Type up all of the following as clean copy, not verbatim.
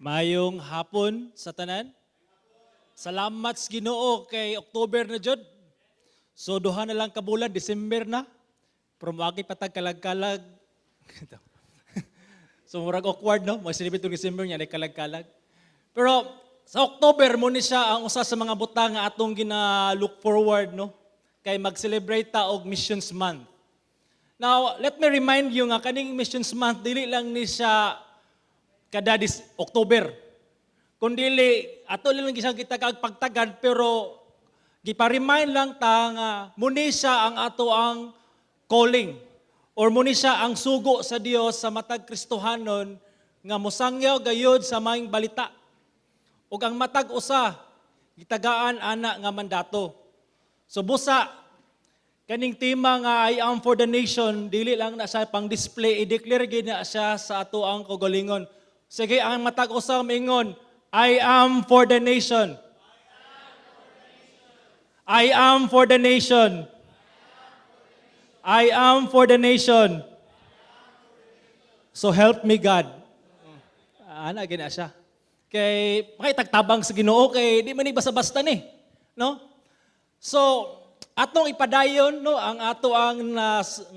Mayong hapon sa tanan. Salamat sa Ginoo kay October na jud. So duha na lang ka bulan, December na. Pero moagi pa tag kalag-kalag. So murag awkward, no? Mo-celebrate tong December niya kalag-kalag. Pero sa October mo ni siya ang usa sa mga butang nga atong gina look forward, no? Kay mag-celebrate ta og Missions Month. Now, let me remind you nga kaning Missions Month dili lang ni siya kada October. Kundili ato lang gisang kita kag pagtagad, pero gipa-remind lang ta nga muni siya ang ato ang calling or muni siya ang sugo sa Dios sa matag Kristohanon nga mosangyaw gayud sa maayong balita. Ug ang matag usa gitagaan ana nga mandato. So busa kaning tema nga "I am for the nation", dili lang na siya pang display, i-declare gid na siya sa ato ang kaugalingon. Sige, ang matag usa maingon, "I am for the nation. I am for the nation. I am for the nation. So help me God." Ana gina siya. Kay makitagtabang sa Ginoo kay di man ni basta-basta ni, no? So, atong ipadayon, no, ang ato ang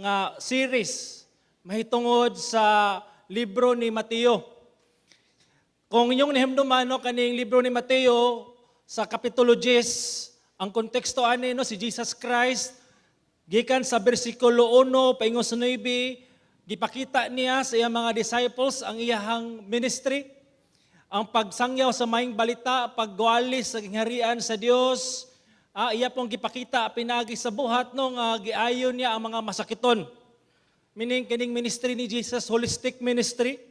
nga series mahitungod sa libro ni Mateo. Kung inyong nahimduman, no, kaning libro ni Mateo sa kapitulo 10, ang konteksto ani, no, si Jesus Christ gikan sa bersikulo 1 paingon sa 9, gipakita niya sa iyang mga disciples ang iyahang ministry, ang pagsangyaw sa maayong balita, pagwali sa gingharian sa Dios. Iya pong gipakita pinagi sa buhat, no, nga giayon niya ang mga masakiton. Meaning kining ministry ni Jesus, holistic ministry.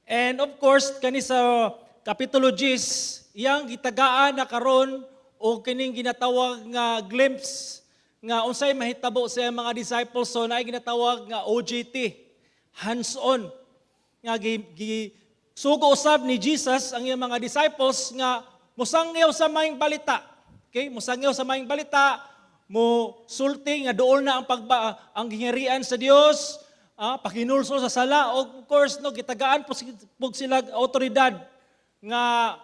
And of course, kani sa Kapitulo 10, iyang gitagaan na karon o kining ginatawag nga glimpse nga unsay mahitabo sa iyang mga disciples. So naay ginatawag nga OJT, hands-on, nga gi sugo usab ni Jesus ang iyang mga disciples nga mosangyaw sa maayong balita. Okay, mosangyaw sa maayong balita, mo sulti nga duol na ang gingharian sa Dios, pakinulsol sa sala, og of course, no, gitagaan po sila autoridad nga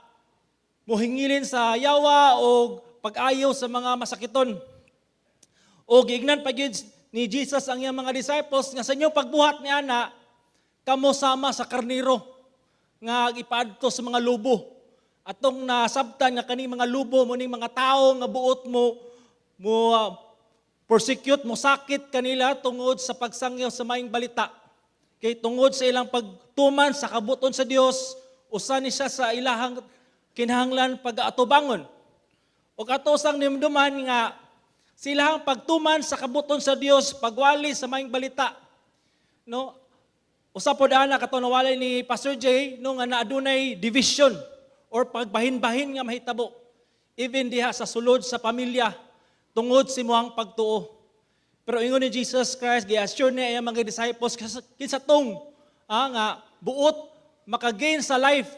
mohingilin sa yawa o pag-ayo sa mga masakiton. O giingnan pa gyud ni Jesus ang iyang mga disciples nga sa inyong pagbuhat ni ana, kamo sama sa karnero nga ipaadto sa mga lobo. Atong nasabtan nga kani mga lobo mo ning mga tawo nga buot mo mo persecute, mo sakit kanila tungod sa pagsangyaw sa maayong balita. Kay tungod sa ilang pagtuman sa kabuton sa Dios, usa ni siya sa ilahang kinahanglan pag-atubangon. O ato sang nimduman nga silahang pagtuman sa kabuton sa Dios, pagwali sa maayong balita. No? Usa pod ana kato nawalay ni Pastor Jay, no, nga naadunay division or pagbahin-bahin nga mahitabo even diha sa sulod sa pamilya tungod sa imuhang pagtuo. Pero ingon ni Jesus Christ, gi-assure niya ang mga disciples kinsa tong nga buot makagain sa life,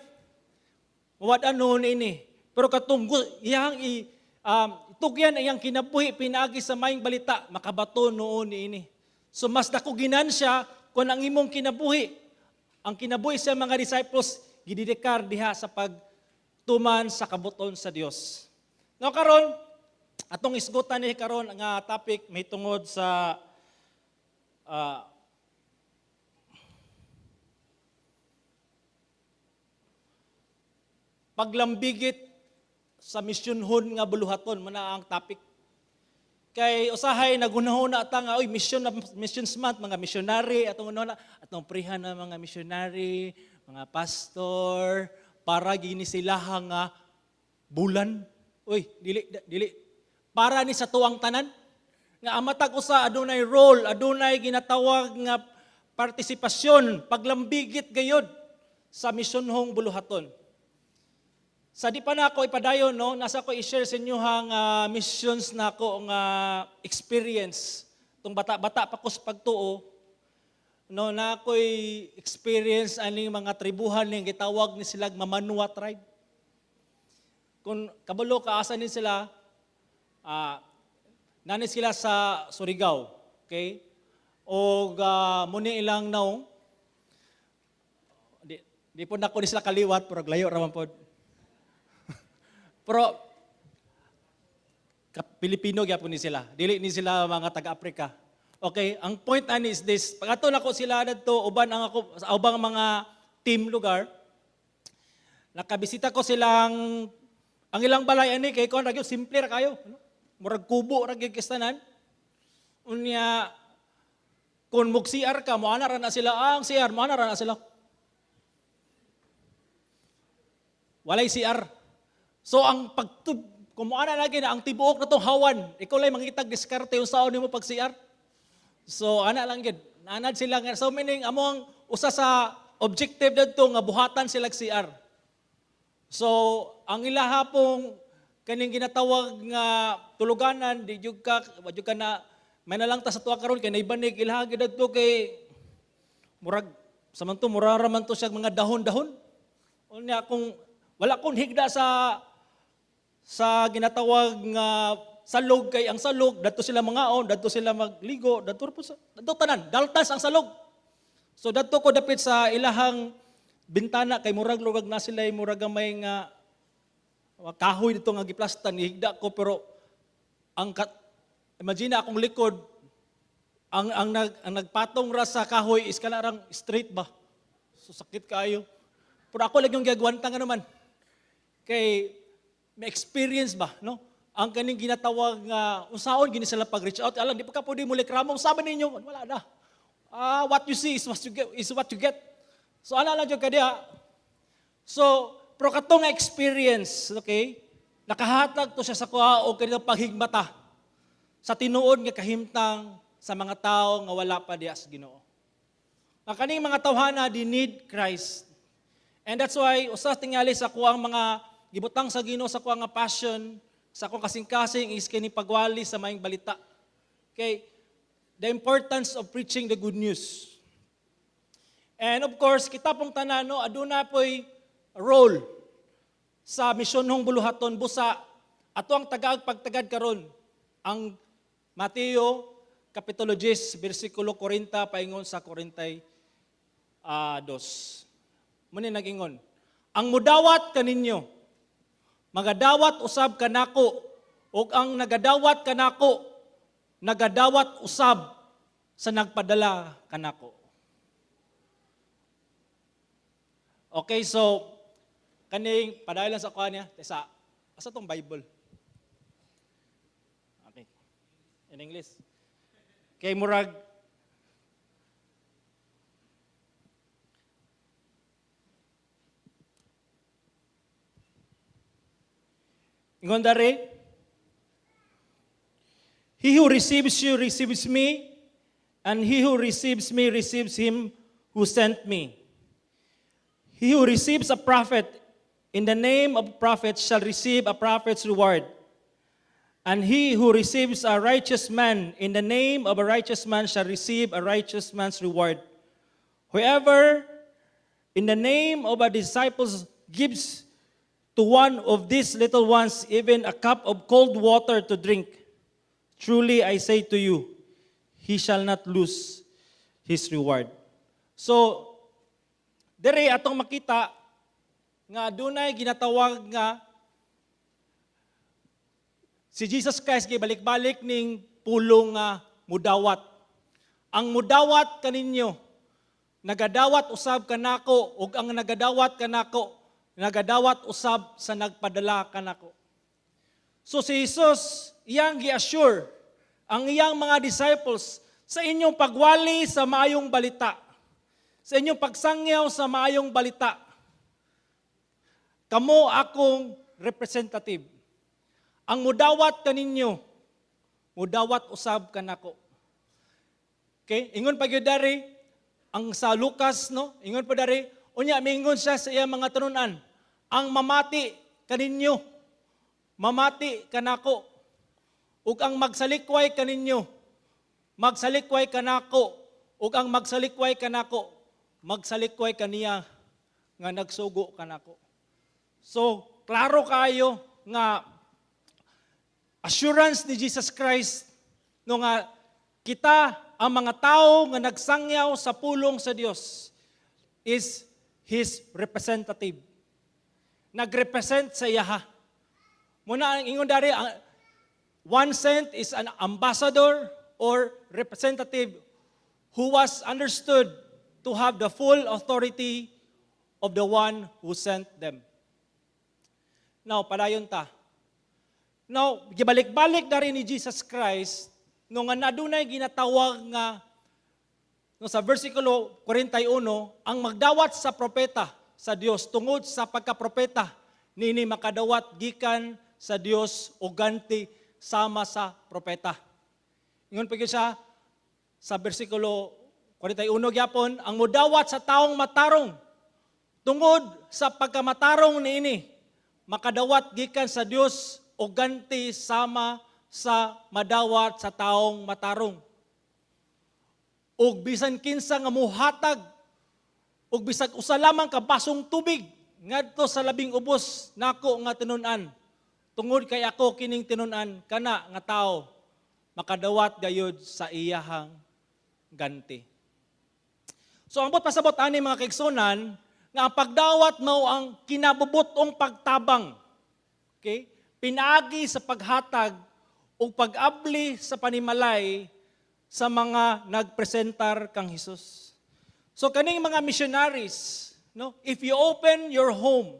mawad-an noon ini. Pero katong iyang itugyan ang iyang kinabuhi pinaagi sa maayong balita, makabato noon niini. So mas dako ginansya kung ang imong kinabuhi. Ang kinabuhi sa mga disciples gidedikar diha sa pagtuman sa kabuton sa Dios. Now karon, atong isgutan ni karon nga topic may tungod sa paglambigit sa misyonhon nga buluhaton man ang topic. Kay usahay nagunahuna ta nga, oy, mission na, Missions Month, mga missionary atong una atong prihan na mga missionary, mga pastor, para gini sila nga bulan. Uy, dili dili para ni sa tuwang tanan nga ang matag usa adunay role, adunay ginatawag nga partisipasyon, paglambigit gayod sa misyonhong buluhaton. Sa di pa na ako ipadayon, no, nasa ko i-share sa inyo ang missions na ako nga experience. Tung bata-bata pa ko sa pagtuo, no, na ako'y experience aning mga tribuhan ning gitawag ni sila Mamanwa tribe. Kung kabalo ka asa ni sila, nani sila sa Surigao, okay? Og muni ilang naong di, Di po nako ni sila kaliwat, pero layo ra man pod. Pero Pilipino gyapon ni sila. Dili ni sila mga taga-Afrika. Okay, ang point ani is this. Pag ato nako sila dadto uban ang ako sa ubang mga team lugar, nakabisita ko silang ang ilang balay ani kay kon ra gyud, simple ra kayo, no? Murag kubo ra gyud kistanan. Unya kung mug CR ka, mo ana ra na sila, ah, ang CR, mo ana ra na sila. Walay CR. So ang pagtub kung mo ana lagi na ang tibuok na tong hawan, ikaw lang mangitag diskarte yung saon nimo pag CR. So ana lang gid. Naanad sila nga, so meaning amo ang usa sa objective dadto nga buhatan sila CR. So ang ilaha pong kaning ginatawag nga tuluganan, di jud ka, wa jud ka na may na lang ta sa tuwa karon kay naibanig ilaha gid dadto kay murag sa man to, mura ra man to siya mga dahon-dahon. Unya kung wala kon higda sa ginatawag nga salog, kay ang salog dadto sila mangaon, dadto sila magligo, dadto po sa dadto tanan, daltas ang salog. So dadto ko dapit sa ilahang bintana kay murag lugag na sila, murag gamay nga kahoy dito nga giplastan, higda ko, pero ang imagine akong likod, ang nagpatong ra sa kahoy is kanarang straight ba. So sakit kaayo. Pero ako lang yung gagwanta nga naman. Kay may experience ba, no? Ang kaning ginatawag nga unsaon gini sila pag reach out, alam di pa ka pwede mo reklamo, unsa ba ninyo, wala na. Ah, what you see is what you get, is what you get. So ana lang jud ka diha. So, pero katong experience, okay? Nakahatag to siya sa kuha og kanang paghigmata sa tinuod nga kahimtang sa mga tao nga wala pa diha sa Ginoo. Nga kaning mga tawhana, they need Christ. And that's why usa tingali sa kuang mga gibutang sa Ginoo sa kuang nga passion, sa akong kasing-kasing is kini pagwali sa maayong balita. Okay? The importance of preaching the good news. And of course, kita pong tanan, no, aduna po'y role sa misyonhong buluhaton busa ato ang tagaag pagtagad karon ang Mateo Kapitulo 10 bersikulo 40 paingon sa 42. Muni nag-ingon, "Ang mudawat kaninyo magadawat usab kanako, ug ang nagadawat kanako nagadawat usab sa nagpadala kanako." Okay, so kaning padayon lang sa kuha niya sa asa tong Bible. Okay. In English. Kay murag ingon dare, "He who receives you receives me, and he who receives me receives him who sent me. He who receives a prophet in the name of a prophet shall receive a prophet's reward. And he who receives a righteous man in the name of a righteous man shall receive a righteous man's reward. Whoever in the name of a disciple gives to one of these little ones even a cup of cold water to drink, truly I say to you, he shall not lose his reward." So, dere atong makita nga dunay ginatawag nga si Jesus Christ gibalik-balik ning pulong nga mudawat. Ang mudawat kaninyo, nagadawat usab kanako, ug ang nagadawat kanako, nagadawat usab sa nagpadala kanako. So si Jesus, iyang gi-assure ang iyang mga disciples, sa inyong pagwali sa maayong balita, sa inyong pagsangyaw sa maayong balita, kamo akong representative. Ang mudawat kaninyo, mudawat usab kanako. Okay? Ingon pa gyud dari ang sa Lucas, no? Ingon pa dari, unya mingon siya sa iyang mga tanunan, ang mamati kaninyo, mamati kanako. Ug ang magsalikway kaninyo, magsalikway kanako. Ug ang magsalikway kanako, magsalikway kaniya nga nagsugo kanako. So, klaro kayo nga assurance ni Jesus Christ, no, nga kita ang mga tao nga nagsangyaw sa pulong sa Dios is his representative. Nagrepresent sa iyaha. Mao na ang ingon dari, ang one sent is an ambassador or representative who was understood to have the full authority of the one who sent them. Now, padayon ta. Now, gibalik-balik na rin ni Jesus Christ no nga nadunay ginatawag nga no sa versikulo 41, ang magdawat sa propeta sa Dios tungod sa pagkapropeta nini makadawat gikan sa Dios og ganti sama sa propeta. Ingon pa gyud siya sa versikulo 41 gyapon, ang mudawat sa taong matarong tungod sa pagkamatarong niini makadawat gikan sa Dios og ganti sama sa madawat sa taong matarong. Ug bisan kinsa nga muhatag og bisag usa lamang ka basong tubig ngadto sa labing ubos nako nga tinun-an tungod kay ako kining tinun-an, kana nga tawo makadawat gayud sa iyahang ganti. So ang buot pasabot ani, mga kaigsunan, nga ang pagdawat mao ang kinabubut-ong pagtabang. Okay? Pinaagi sa paghatag o pag-abli sa panimalay sa mga nagpresentar kang Hesus. So kaning mga missionaries, no, if you open your home,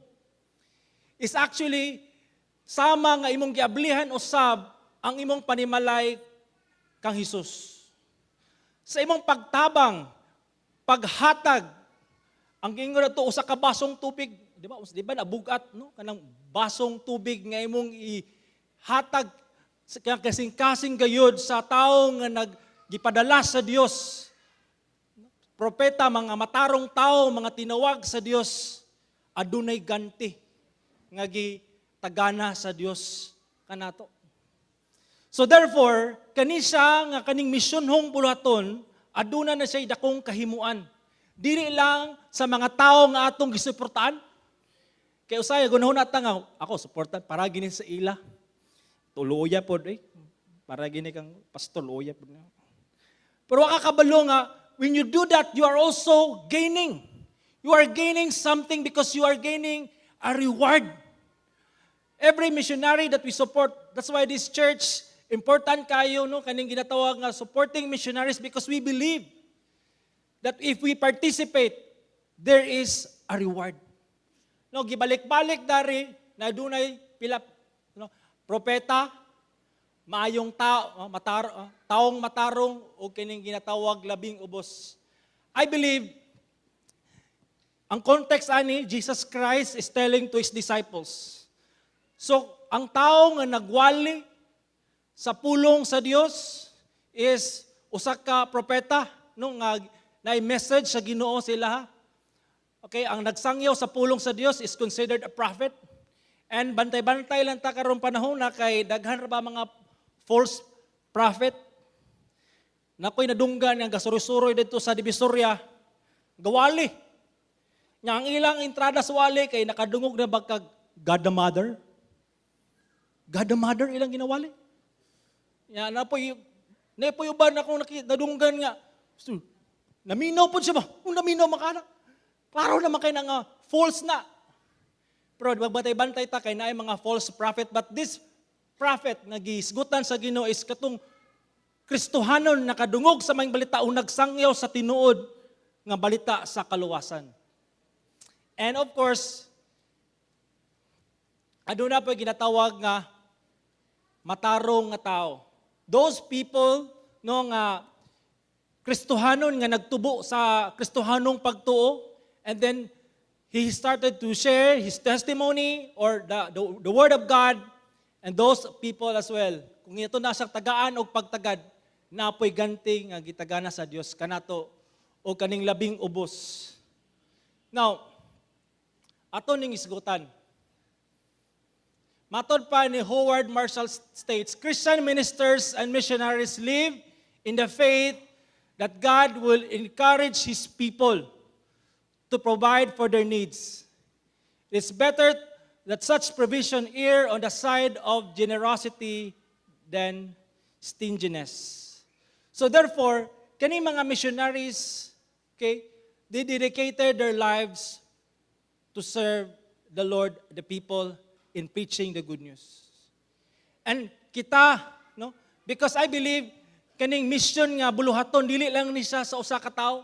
is actually sama nga imong giablihan usab ang imong panimalay kang Hesus. Sa imong pagtabang, paghatag, ang giingon to usa ka basong tubig, di ba? Di ba nabugat, no, kanang basong tubig nga imong ihatag sa kasing-kasing gayud sa tawo nga naggipadala sa Dios. Propeta, mga matarong tao, mga tinawag sa Dios, adunay ganti nga gitagana sa Dios kanato. So therefore, kani siya nga kaning misyonhong buluhaton, aduna na siya dakong kahimuan. Dili lang sa mga tao nga atong gisuportahan. Kay usay gunahon ata nga ako suportan para gini sa ila. Tuluya pod eh. Para gini kang pastor, luya pod. Pero wa ka kabalo nga when you do that, you are also gaining. You are gaining something because you are gaining a reward. Every missionary that we support, that's why this church, important kayo, no, kaning ginatawag nga supporting missionaries, because we believe that if we participate, there is a reward. No, gibalik-balik dari na dunay pila, no, propeta, maayong tao, taong matarong o kining ginatawag labing ubos. I believe ang context ani, Jesus Christ is telling to his disciples. So, ang tao nga nagwali sa pulong sa Dios is usa ka propeta, no, nga na message sa Ginoo sila ha. Okay, ang nagsangyaw sa pulong sa Dios is considered a prophet. And bantay-bantay lang ta karong panahon na kay daghan ra ba mga false prophet. Nakoy nadunggan nga gasuroy-suroy didto sa Divisoria, gawali. Nya ang ilang entrada sa wali kay nakadungog na bagkag God the Mother. God the Mother ilang ginawali. Nya na po uban akong nadunggan nga so, naminaw po siya ba? Kung naminaw makana. Klaro naman kay na nga false na. Pero magbantay-bantay ta kay naay mga false prophet, but this prophet nga gisgutan sa Ginoo is katong Kristohanon nakadungog sa maayong balita o nagsangyaw sa tinuod nga balita sa kaluwasan. And of course, aduna po ginatawag nga matarong nga tao. Those people, no, nga Kristohanon nga nagtubo sa Kristohanong pagtuo, and then he started to share his testimony or the word of God, and those people as well. Kung ito nasa tagaan og pagtagad, napoy ganti nga gitagana sa Dios kanato o kaning labing ubos. Now, ato ning isgutan. Matod pa ni Howard Marshall states, "Christian ministers and missionaries live in the faith that God will encourage His people to provide for their needs. It's better that such provision err on the side of generosity than stinginess." So therefore, kani mga missionaries, okay, they dedicated their lives to serve the Lord, the people, in preaching the good news. And kita, no? Because I believe kaning mission nga buluhaton, dili lang ni siya sa usa ka tawo.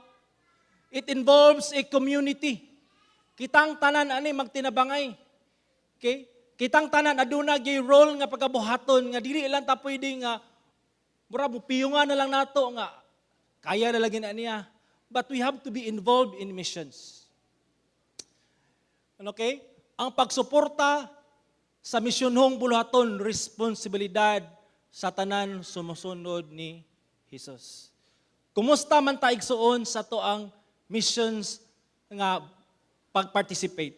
It involves a community. Kitang tanan ani magtinabangay. Okay? Kitang tanan aduna gyud role nga pagabuhaton nga dili lang ta pwede nga mura mupiyungan na lang nato nga kaya na lagi na niya. But we have to be involved in missions. Okay? Ang pagsuporta sa misyonhong buluhaton, responsibilidad sa tanan sumusunod ni Jesus. Kumusta man ta, igsuon, sa atoang missions nga pag-participate?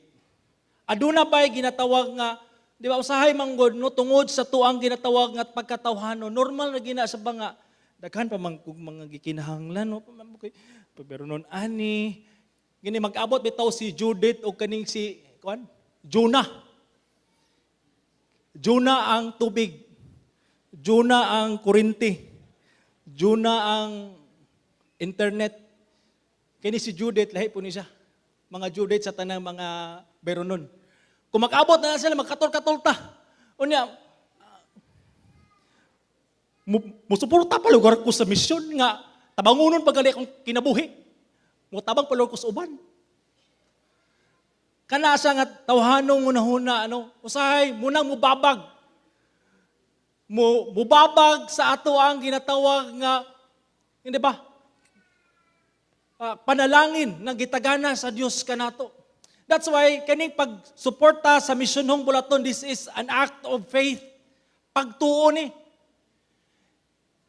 Aduna ba'y ginatawag nga, di ba, usahay manggod, no, tungod sa tuang ginatawag nga pagkatawhano, normal na gina sa ba nga, daghan pa man kung mga gikinahanglan, no, pero nun ani, gini mag-abot bitaw si Judith o kaning si, kuan, Jonah. Jonah ang tubig. Jonah ang kuryente. Jonah ang internet. Kini si Judith, lahi po ni siya. Mga Judith sa tanang mga Beronon. Kung mag-abot na lang sila, magkatol-katol ta. Unya, musuporta pa lugar ko sa misyon nga tabangunon pa gali akong kinabuhi. Mutabang pa lugar ko sa uban. Kana siya nga tawhanong hunahuna, ano, usahay munang mubabag. Mubabag sa ato ang ginatawag nga, hindi ba? Panalangin ng gitagana sa Dios kanato. That's why kaning pagsuporta sa misyonhong buluhaton, this is an act of faith. Pagtuo ni.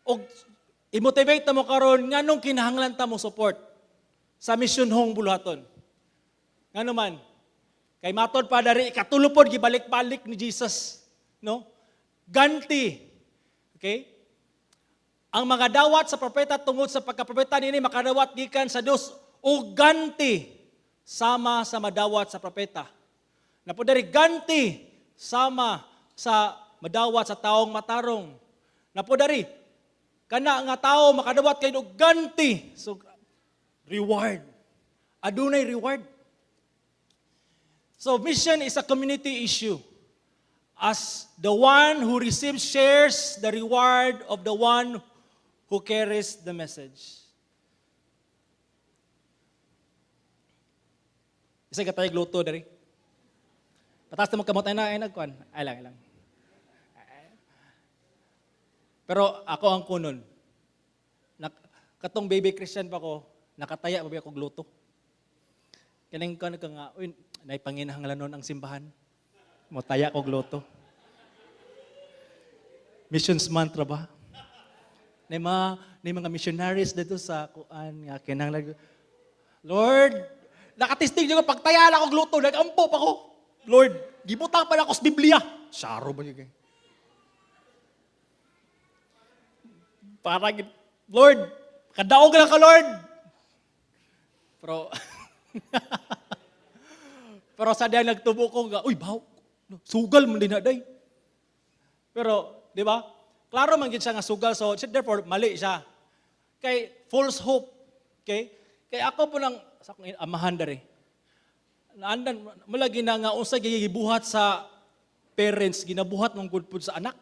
Og i-motivate ta mo karon, nganong kinahanglan ta mo support sa misyonhong buluhaton? Ngano man? Kay matod pa dari ikatulo pod gibalik-balik ni Jesus, no? Ganti. Okay? Ang mga dawat sa propeta tungod sa pagkapropeta nini makadawat gikan sa Dios og ganti sama sa madawat sa propeta. Napo dari, ganti sama sa madawat sa taong matarong. Napo dari, kana nga tao makadawat kay og ganti. So reward. Adunay reward. So mission is a community issue, as the one who receives shares the reward of the one who carries the message. Isa ka tayo luto dari. Pataas na magkamot ay na ay nagkuan. Ay lang, ay lang. Pero ako ang kunon. Katong baby Christian pa ko, nakataya pa ba ako luto. Kaning kuan ka nga, uy, nay panginahanglanon ang simbahan. Motaya kog luto. Missions month ra ba? Nay mga missionaries dito sa kuan nga kinahanglan. Lord, nakatesting ko pagtaya na kog luto, nagampo pa ko. Lord, gibutang pa na ako sa Biblia. Saro ba yun? Parang, Lord, kadaog lang ka, Lord. Pero sa diyan nagtubo ko nga, uy, baw, sugal man din na day. Pero, di ba? Klaro man gid siya nga sugal, so therefore, mali siya. Kay false hope. Okay? Kay ako po nang, sa akong amahan dere. Naandan, malagi na nga unsa gibuhat sa parents, ginabuhat mong good food sa anak.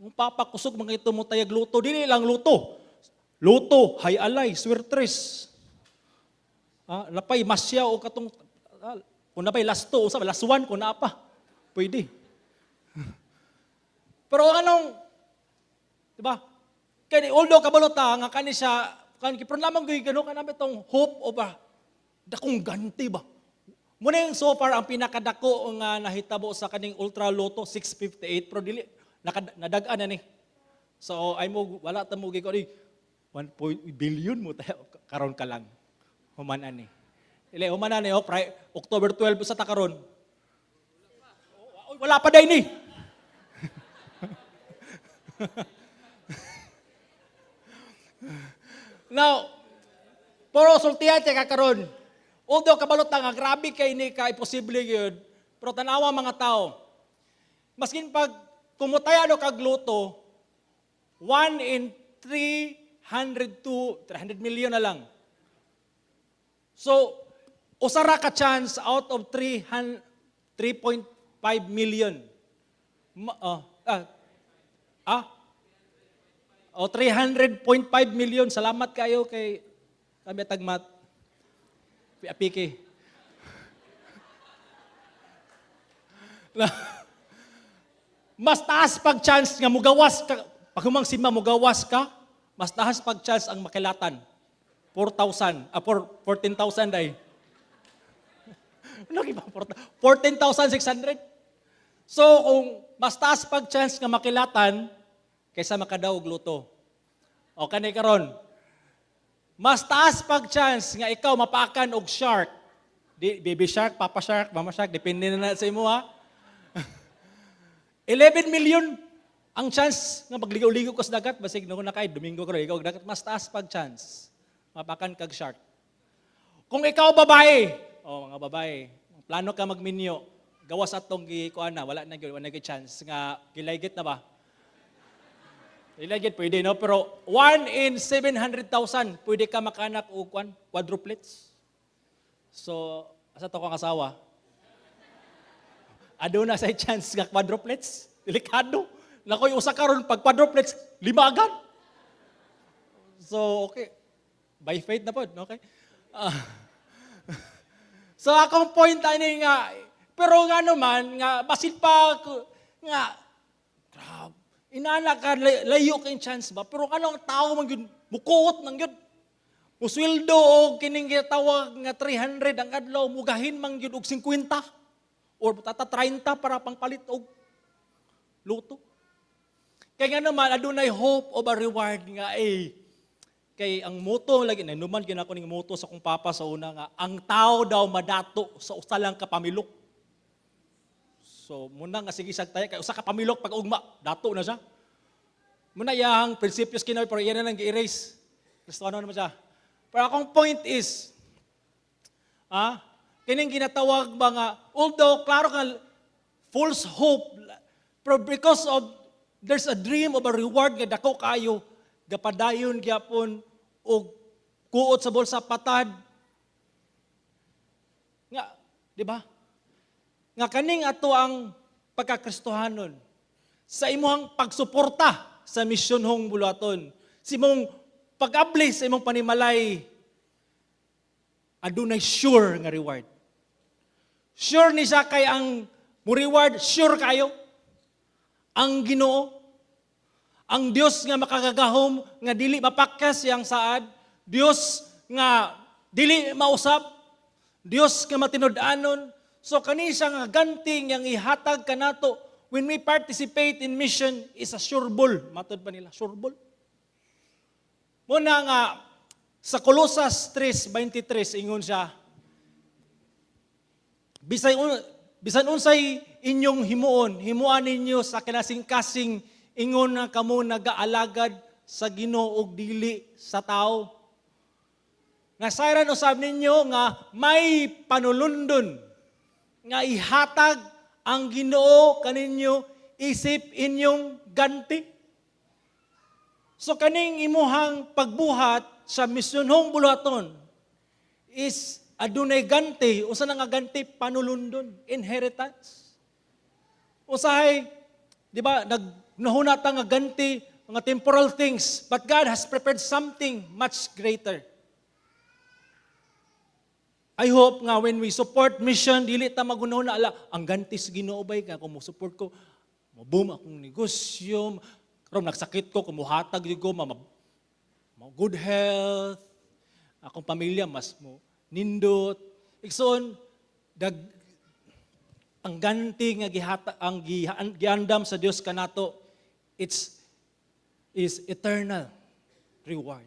Ang papa kusog mga ito mo tayag luto, dili lang luto. Luto, hay alay, swertres. Lapay masya o katong kung napay last two, usa last one kung naa pa. Pwede. Pero anong, di ba? Kaya although kabalo ta nga kani siya kan pero lamang gyud gano kanami itong hope o ba dakong ganti ba. Muna yung so far ang pinakadako nga nahitabo sa kaning Ultra Lotto, 658, pero dili nadag-an na ni. So ay mo wala ta mo giko 1 billion mo tayo karon ka lang. Human ani. Ile human ani oh, October 12 sa ta karon. Wala pa day ni. Now, pero sultihan ka karon. Although kabalot nga grabe kay ni ka imposible gyud, pero tanawa mga tao. Maskin pag kumutaya no kag luto, 1 in 302, 300 million na lang. So, Usa ra ka chance out of 300 3.5 million. Oh, 300.5 million. Salamat kayo kay kami tagmat. Apiki. Mas taas pag chance nga mugawas ka, pag humang sima mugawas ka, mas taas pag chance ang makilatan. 4,000, 4, 14,000 ay. Ano ba? 14,600. So, kung mas taas pag chance nga makilatan, kaysa makadaog lotto. O kani karon, mas taas pag chance nga ikaw mapakan og shark. Di, baby shark, papa shark, mama shark, depende na na sa imo ha. 11 million ang chance nga magligaw-ligaw ka sa dagat, basig no na kay Domingo karon ligaw og dagat, mas taas pag chance mapakan kag shark. Kung ikaw babae, oh mga babae, plano ka magminyo, gawas atong gi kuan na, wala na gyud, wala na gyud chance nga gilaygit na ba? Gilaygit pwede no, pero 1 in 700,000 pwede ka makanak og kuan, quadruplets. So, asa to kang asawa? Aduna say chance nga quadruplets? Delikado. Nakoy usa karon pag quadruplets, lima agad. So, okay. By faith na pod, okay? So akong point ani nga pero nga naman nga basin pa nga grab inana ka layo kay chance ba, pero kanang tao man gyud mukuot man gyud, musweldo og kining gitawag nga 300 ang adlaw, mugahin man gyud og 50 or tata 30 para pangpalit og lotto. Kay nga naman adunay hope of a reward nga eh kay ang motto lagi na numan ginako ning motto sa akong papa sa una nga ang tao daw madato sa usa lang ka pamilok. So muna nga sige sag tayo kay usa ka pamilok pag ugma dato na siya. Muna iyang prinsipyos kinawi pero iya na lang gi-erase. Kristiyano naman siya. Pero akong point is kining ginatawag ba nga although klaro nga false hope, pero because of there's a dream of a reward nga dako kayo, gapadayon gyapon og kuot sa bulsa, patad nga, di ba, nga kaning ato ang pagkakristohanon sa imuhang pagsuporta sa misyonhong buluhaton, sa imong pag-abli sa imong panimalay, adunay sure nga reward. Sure ni siya kay ang mo reward, sure kayo ang Ginoo, ang Dios nga makagagahom, nga dili mapakyas iyang saad, Dios nga dili mausap, Dios nga matinud-anon. So kani siya nga ganti nga ihatag kanato when we participate in mission is a sure ball. Matod pa nila, sure ball. Muna nga sa Colosas 3:23 ingon siya, "Bisan unsay inyong himuon, himuan ninyo sa kinasing-kasing ingon na kamo nagaalagad sa Ginoo ug dili sa tao." Nasayran usab ninyo nga may panulundon nga ihatag ang Ginoo kaninyo isip inyong ganti. So kaning imuhang pagbuhat sa misyonhong buluhaton is adunay ganti. Usa na nga ganti? Panulundon, inheritance. Usahay, di ba, naghunahuna ta nga ganti mga temporal things, but God has prepared something much greater. I hope nga when we support mission, dili ta maghunahuna ala, ang ganti sa Ginoo bay nga kung mo-support ko, mo-boom akong negosyo, karon nagsakit ko, kumuhatag gyud ko, ma good health, akong pamilya mas mo nindot. Igsoon, ang ganti nga gihata, ang giandam sa Dios kanato, it's is eternal reward.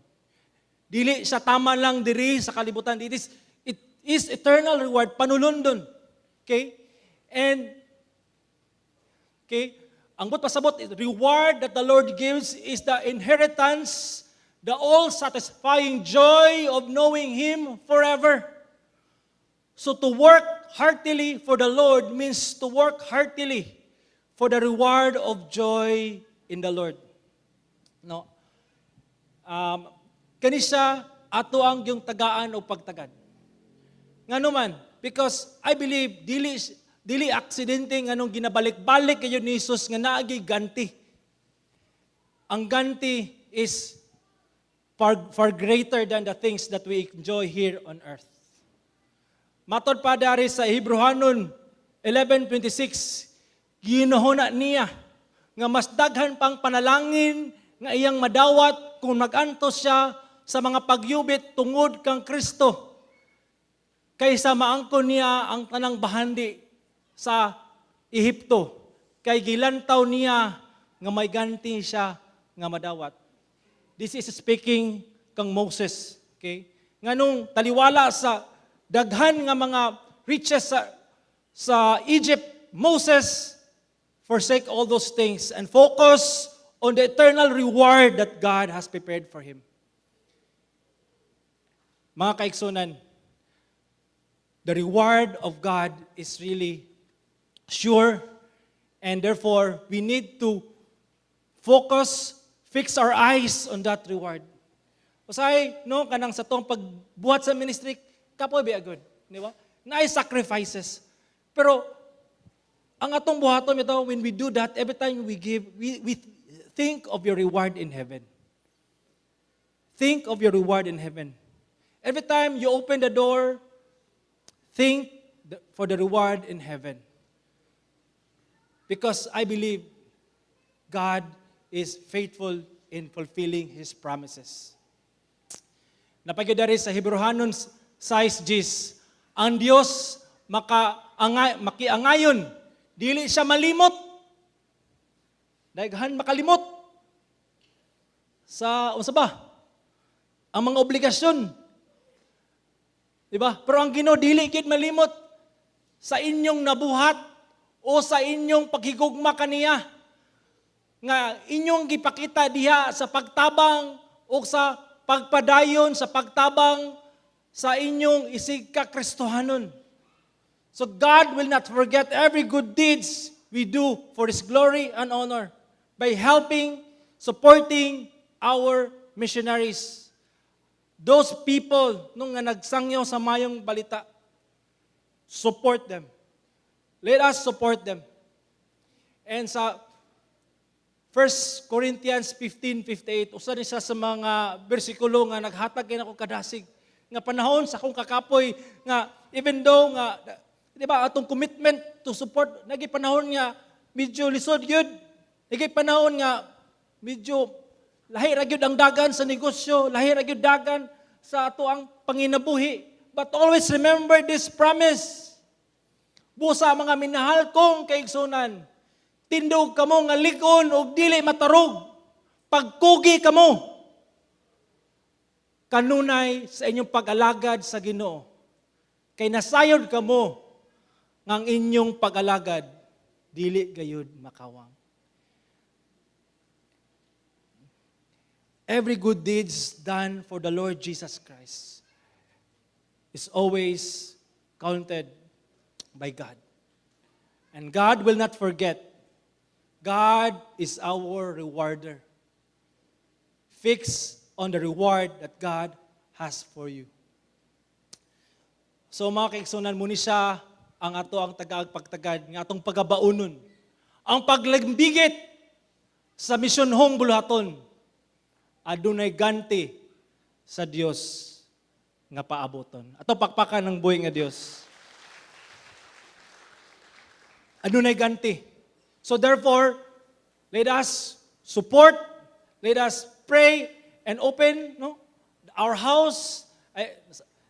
Dili sa tama lang diri sa kalibutan. It is eternal reward, panulundon. Okay? And okay, ang buot pasabot, reward that the Lord gives is the inheritance, the all-satisfying joy of knowing Him forever. So to work heartily for the Lord means to work heartily for the reward of joy in the Lord. No. Kani siya ato ang yung tagaan o pagtagad. Ngano man? Because I believe dili aksidente nganong ginabalik-balik kayo ni Jesus nga naagi ganti. Ang ganti is far, far greater than the things that we enjoy here on earth. Matod pa dari sa Hebreohanon 11:26, ginahuna niya nga mas daghan pang panalangin nga iyang madawat kung magantos siya sa mga pagyubit tungod kang Kristo kaysa maangkon niya ang tanang bahandi sa Ehipto, kay gilantaw niya nga may ganti siya nga madawat. This is speaking kang Moses, okay? Nganong taliwala sa daghan nga mga riches sa Egypt, Moses forsake all those things and focus on the eternal reward that God has prepared for him. Mga kaigsunan, the reward of God is really sure, and therefore we need to focus, fix our eyes on that reward. Usahay, no, kanang sa atong pagbuhat sa ministry, kapoy ba gud, di ba? Naay sacrifices. Pero ang atong buhaton ito, when we do that, every time we give, we think of your reward in heaven. Think of your reward in heaven. Every time you open the door, think for the reward in heaven. Because I believe God is faithful in fulfilling His promises. Naa pa gyud sa Hebreohanon 6:10, ang Dios makiangayon, dili siya malimot. Daghan makalimot sa unsa ba? Ang mga obligasyon. Di ba? Pero ang Ginoo dili gid malimot sa inyong nabuhat o sa inyong paghigugma kaniya nga inyong gipakita diha sa pagtabang o sa pagpadayon sa pagtabang sa inyong isig ka Kristohanon. So God will not forget every good deeds we do for His glory and honor by helping, supporting our missionaries. Those people nung nga nagsangyaw sa mayong balita, support them. Let us support them. And sa 1 Corinthians 15:58, usa ni siya sa mga bersikulo nga naghatag kay nako kadasig nga panahon sa akong kakapoy, nga even though nga, di ba, atong commitment to support, nagi panahon nga medyo lisod gyud, nagi panahon nga medyo lahi ra gyud ang dagan sa negosyo, lahi ra gyud dagan sa ato ang panginabuhi, but always remember this promise: "Busa, mga minahal kong kaigsunan, tindog kamo nga lig-on ug dili matarog. Pagkugi kamo kanunay sa inyong pag-alagad sa Ginoo. Kay nasayod kamo nga ang inyong pag-alagad dili gayud makawang." Every good deeds done for the Lord Jesus Christ is always counted by God. And God will not forget. God is our rewarder. Fix on the reward that God has for you. So, mga kaigsunan, mao ni siya ang ato ang tagaag pagtagad nga atong pagabaunon. Ang paglambigit sa misyonhong buluhaton, adunay ganti sa Dios nga paaboton. Ato pakpakan ng buhi nga Dios. Adunay ganti. So therefore, let us support, let us pray and open, no, our house. Ay,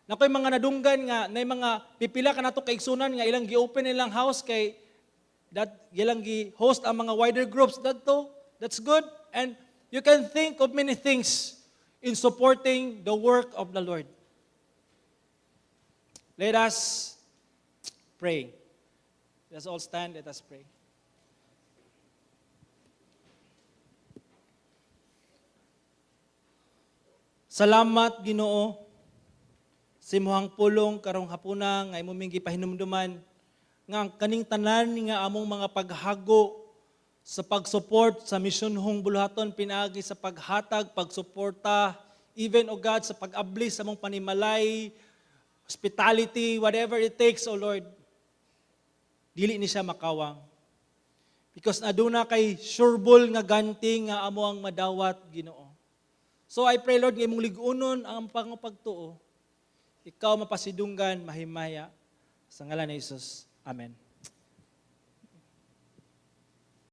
nakoy mga nadunggan nga nay mga pipila ka nato kaigsunan nga ilang gi-open ilang house kay that ilang gi-host ang mga wider groups dadto. That's good. And you can think of many things in supporting the work of the Lord. Let us pray. Let us all stand. Let us pray. Salamat, Ginoo, sa imong pulong karong hapuna nga imo ming gipahinumduman nga ang kaning tanan nga among mga paghago sa pag-support sa misyonhong buluhaton pinaagi sa paghatag, pagsuporta, even, O God, sa pag-abli sa among panimalay, hospitality, whatever it takes, O Lord, dili ni siya makawang. Because aduna kay sureball nga ganti nga amo ang madawat, Ginoo. So I pray, Lord, nga imong lig-unon ang pangpagtuo. Ikaw mapasidunggan, mahimaya. Sa ngalan ni Jesus. Amen.